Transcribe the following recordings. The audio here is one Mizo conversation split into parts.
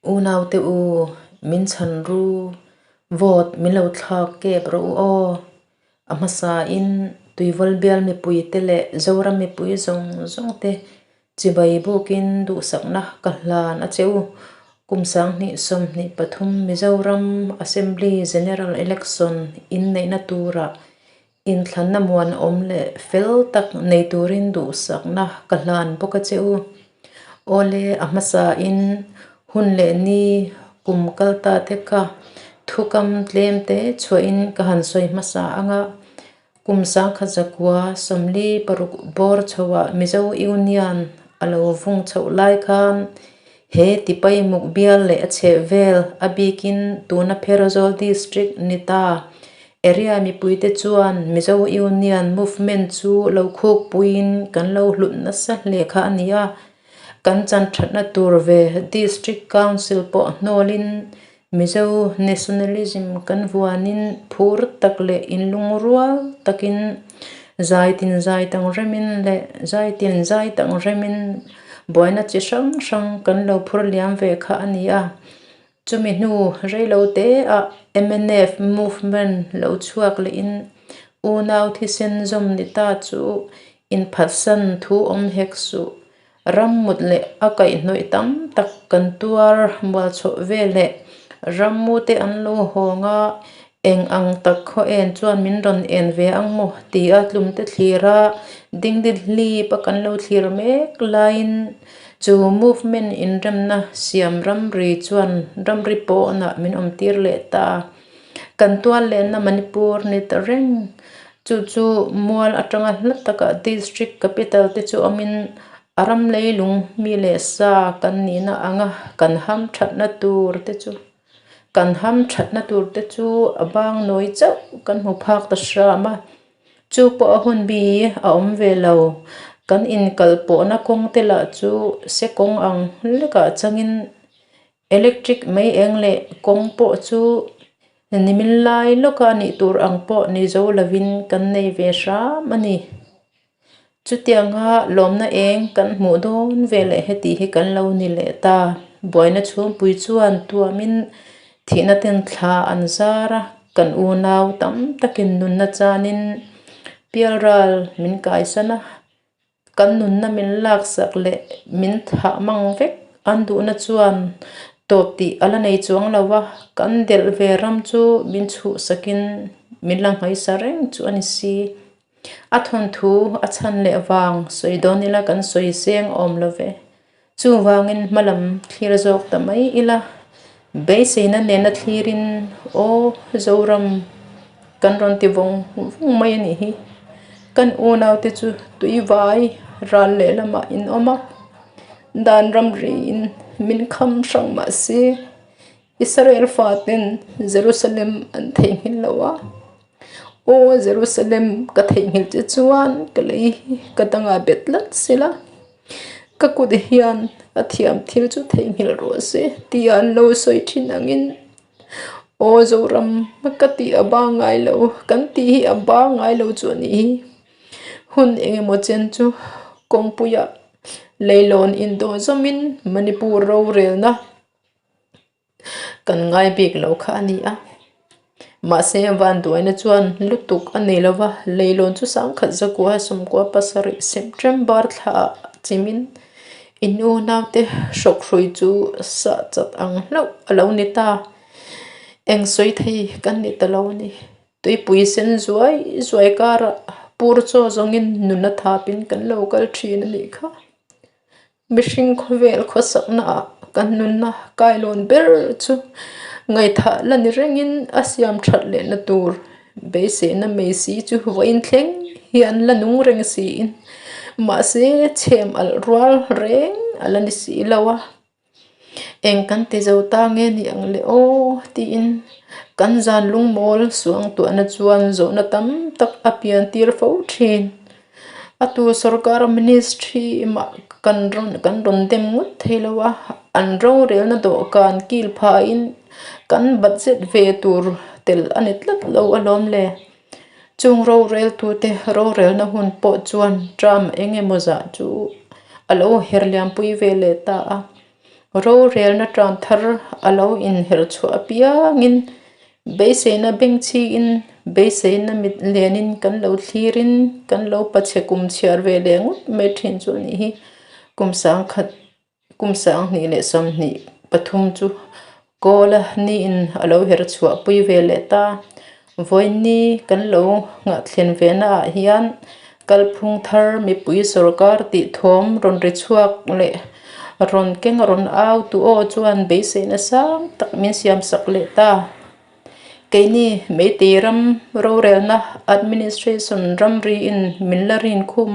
Unaute u, min chhan ru, vote min lo thlak kep rawh u aw. A hmasain Tuivawl bial mipuite leh Zoram mipui zawng zawngte chibai bukin duhsakna ka hlan a che u. Kum 2023 Mizoram Assembly General Election inneihna turah Inthlanna muanawm leh fel tak nei turin duhsakna ka hlan bawk a che u. Awle, a hmasain hun leh ni kum kal ta te kha thukam tlem te chhuahin ka han sawi hmasa ang a, kum 1946 bawr chhoah Mizo Union a lo vung chhoh lai khan he Tipaimuk bial leh a chhehvel a bikin tuna Pherzawl District ni ta Area mipuite chuan Mizo Union Movement chu lo khukpuiin kan lo hlut nasa hle kha a ni a, kan chan thatna tur ve District Council pawh hnawlin Mizo Nationalism kan vuanin phur tak leh inlungrual takin zaitin zai tang remin leh zaitin zai tang remin buaina chi hrang hrang kan lo phur liam ve kha a ni a. Chumi hnu reilo teah mnf movement lo chhuak lehin unau thisen zawm ni ta chu inphatsan thu awm hek suh. Ram mut leh a kaihhnawih tam tak kan tuar mual chhoh veleh rammu te an lo hawng a, eng ang tak khaw en chuan min rawn en ve ang maw tia tlumte thlir a, dingdi hlip a kan lo thlir mek laiin Chu movement inremna siam ramri chuan ramri pawnah min awmtir leh ta a. Kan tual lehna Manipur ni ta reng. Chu chu mual atanga hla takah district capital te chu awmin a ram leilung mi leh sa kan nihna anga kan ham thatna tur te chu kan ham thatna tur te chu a bang nawi chauh kan hmu phak ta hram a. Chu pawh a hun bi a awm ve lo. Kan inkal pawhna kawng te lah chu se kawng ang hlekah changin electric mei eng leh kawng pawh chu nimin lai lawka a nih tur ang pawh ni zo lovin kan nei ve hram a ni. Chutianga lawmna eng kan hmuh dawn ve leh heti hi kan lo ni leh ta. Buaina chhungpui chuan tuamin thihna ten thla an zar a, kan unau tam takin nunna chanin pialral min kaisan a, kan nunna min laksak leh min thah mang vek an duhna chuan tawp tih a la nei chuang lo a, kan delh ve ram chu min chhuhsakin min la nghaisa reng chu a ni si. A thawnthu a chhan leh vang sawi dawn ila kan sawi seng awm lo ve. Chuvangin hmalam thlir zawk ta mai ila, beiseina nena thlirin aw Zoram kan rawn ti vawng vawng mai a nih hi. Kan unaute chu tuivai ral lehlamah in awm a, dan ramriin min kham hrang mah se Israel faten Jerusalem an theihnghilh lo a. Aw Jerusalem, ka theihnghilh che chuan ka lei hi ka dangah bet tlat sela, ka kut hian a thiam thil chu theihnghilh rawh se tia an lo sawi thin angin Aw Zoram, ka tih a ba ngai lo, kan tih hi a ba ngai lo chu a nih hi. Hun engemaw chen chu kawngpuiah leilawn indawh zawmin Manipur rorelna Kan ngai bik lo kha a ni a, mahse vanduaina chuan lutuk a nei lo va, leilawn chu 1997 September thlaah chimin in unaute hrawkhrui chu sah chat ang hlauh a lo ni ta. Eng sawi thei kan ni ta lo a ni. Tuipui sen zuai zuai karah pur chaw zawngin nuna thapin kan lo kal thin a nih kha. Mihring khawvel khawsaknaah kan nunna kailawn ber chu ngaihthah la ni rengin a siam that lehna tur beiseina mai si chu vawiin thleng hian la nung reng siin mahse chhem alh rual reng a la ni si lo a. Eng kan ti zo ta nge ni ang le aw tiin kan zan lungmawl suangtuahna chuan zawhna tam tak a pian tir fo thin. A tu sorkar ministry mah kan rawn kan rawn dem ngawt thei lo a, an rorelna dawhkan kil phahin kan budget ve tur tel a ni tlat lo alawm le. Chung roreltute rorelna hun pawh chuan term eng emaw zah chu a lo her liampui ve leh ta a. Rorelna tan thar a lo inher chhuah apiangin beiseina bengchhiin beiseina mit lenin kan lo thlirin kan lo pachhe kum chhiar ve leh ngawt mai thin chu a nih hi. Kum sangkhat Kum 2023 chu Kawla niin a lo her chhuah pui ve leh ta. Vawiinni kan lo nghahthlen ve naah hian kalphung thar mipui sorkar tih thawm rawn ri chhuak leh rawn keng rawn au tu aw chuan beiseina sang tak min siam sak leh ta. Keini Meitei ram rorelna administration ramriin min la rinkhum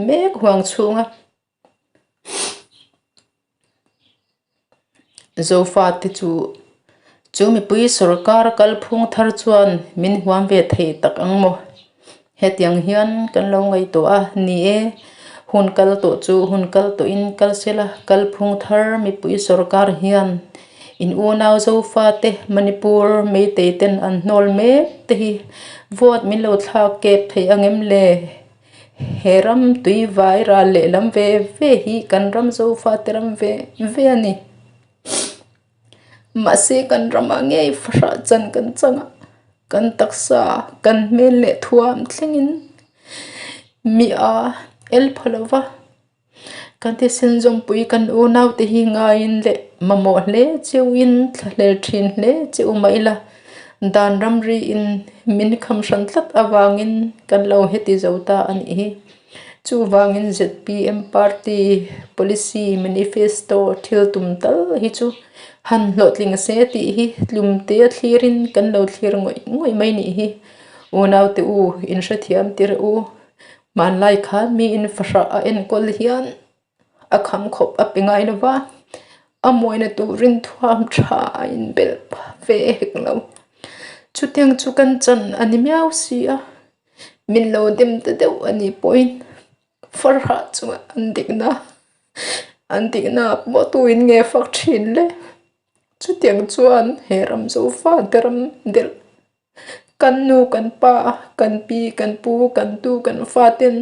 mek huang chhunga. Zofate chu chu mipui sorkar kalphung thar chuan min huam ve thei tak ang maw? Hetiang hian kan lo ngaihtuah a, ni e, hun kal tawh chu hun kal tawhin kal sela kalphung thar mipui sorkar hian in unau Zofate Manipur Meitei ten an hnawl mek te hi vote min lo thlak kep thei ang em le? He ram tui vai ral lehlam ve ve hi kan ram Zofate ram ve ve a ni. Mahse kan ramah ngei fahrah chan kan chang a, kan taksa kan hmel leh thuam thlengin mi a el pha lo va. Kan thisen zawmpui kan unaute hi ngaiin leh mamawh hle cheuhin thlahlel thin hle cheu mah ila dan ramriin min kham hran tlat avangin kan lo heti zo ta a nih hi. Chuvangin zpm party policy manifesto thil tum tal hi chu han hlawhtling se tih hi tlumte a thlirin kan lo thlir ngawih ngawih mai nih hi. Unaute u inhrethiam tir u. Hmanlai khan miin fahrah a enkawl hian a kham khawp a pe ngai lo va, a mawina turin thuam tha a inbelh ve hek lo. Chutiang chu kan chan a ni miau si a, min lo dem ta deuh a nih pawhin fahrah chunga an dikna an dikna pawh tuin nge fak thin le. Chutiang chuan he ram zofa te ram delh Kan nu kan pa, kan pi kan pu, kan tu kan fa ten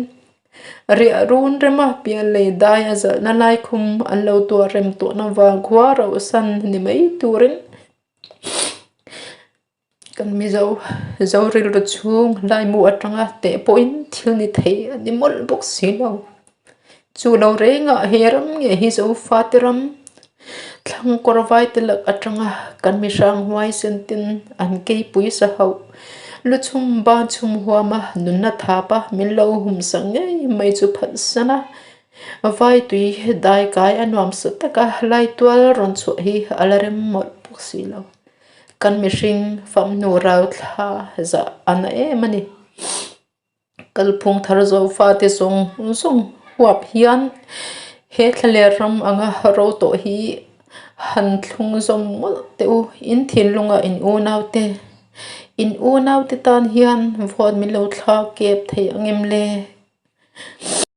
riah run rema pian lei dai a zalhna lai khum an lo tuah rem tawhna vang khua rauhsan ni mai turin kan Mizo zo rilru chhung laimu atanga teh pawhin thil ni thei a ni mawlh bawk si lo. Chu lo rengah he ram nge hi Zofate ram thlang kawr vai te lak atanga kan mihrang huaisen ten an keipui sa hauh lu chhum ban chhum huama nunna thapa min lo humsak ngei mai chu phatsan a, vai tui dai kai a nuam sa taka lai tual rawn chhuah hi a la rem mawlh bawk si lo. Kan mihring famhnu rau thla zah a na em a ni. Kalphung thar Zofate zawng zawng huap hian he thlaler ram anga ro tawh hi han thlung zawm mawlh teh u. In thinlunga in unaute, in unaute tan hian vote min lo thlak kep thei ang em le?